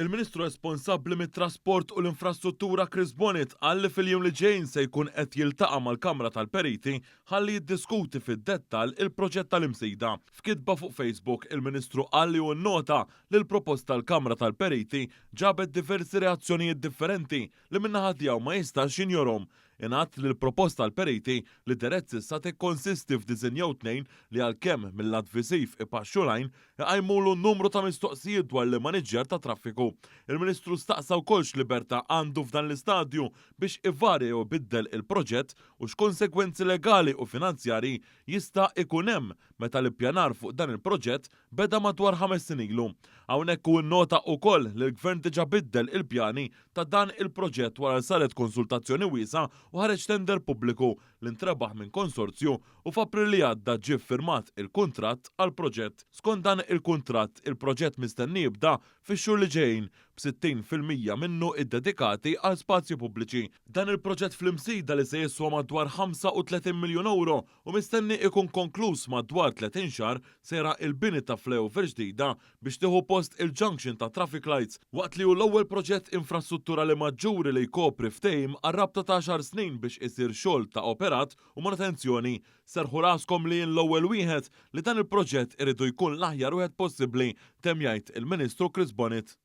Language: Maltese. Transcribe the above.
Il-Ministru responsabbli mit-Trasport u l-Infrastruttura Chris Bonett qal li fil-jiem li ġejjin se jkun qed jiltaqa' mal-Kamra tal-Periti ħalli jiddiskuti fid-dettall il-proġett tal-Imsida. F'kitba fuq Facebook, il-Ministru qal li hu nnota li l-proposta tal-Kamra tal-Periti ġabet diversi reazzjonijiet differenti li min-naħa tiegħu ma jistax jinjorhom. Ingħad li l-proposta tal-periti li dehret s'issa tikkonsisti f'diżinn jew tnejn li għalkemm mil-lat viżiv ipaxxu l-għajn, iqajmulu numru ta' mistoqsijiet dwar l-immaniġġjar tat-traffiku. Il-Ministru staqsa wkoll x'libertà għandu f'dan l-istadju biex ivarja jew ibiddel il-proġett u x'konsegwenzi legali u finanzjarji jista' ikun hemm meta l-ippjanar fuq dan il-proġett beda madwar ħames snin ilu. Hawnhekk hu nnota ukoll li l-Gvern diġà biddel il-pjani ta' dan il-proġett wara li saret konsultazzjoni wiesgħa u ħareġ tender pubbliku li ntrebaħ minn konsorzju u f'April li għadda ġie ffirmat il-kuntratt għall-proġett. Skont dan il-kuntratt, il-proġett mistenni jibda fix-xhur li ġejjin, b'60% minnu ddedikati għal spazji pubbliċi. Dan il-proġett fl-Imsida li se jiswa madwar 35 miljun ewro u mistenni ikun konkluż madwar 30 xahar se jara l-bini ta' flyover ġdida biex tieħu post il-junction ta' traffic lights waqt li hu l-ewwel proġett infrastrutturali maġġuri li jkopri ftehim għal rabta ta' għaxar snin biex isir xogħol ta' operat u manutenzjoni. Serrħu raskom li jien l-ewwel wieħed li dan il-proġett iridu jkun l-aħjar wieħed possibbli, temm jgħid il-Ministru Chris Bonett.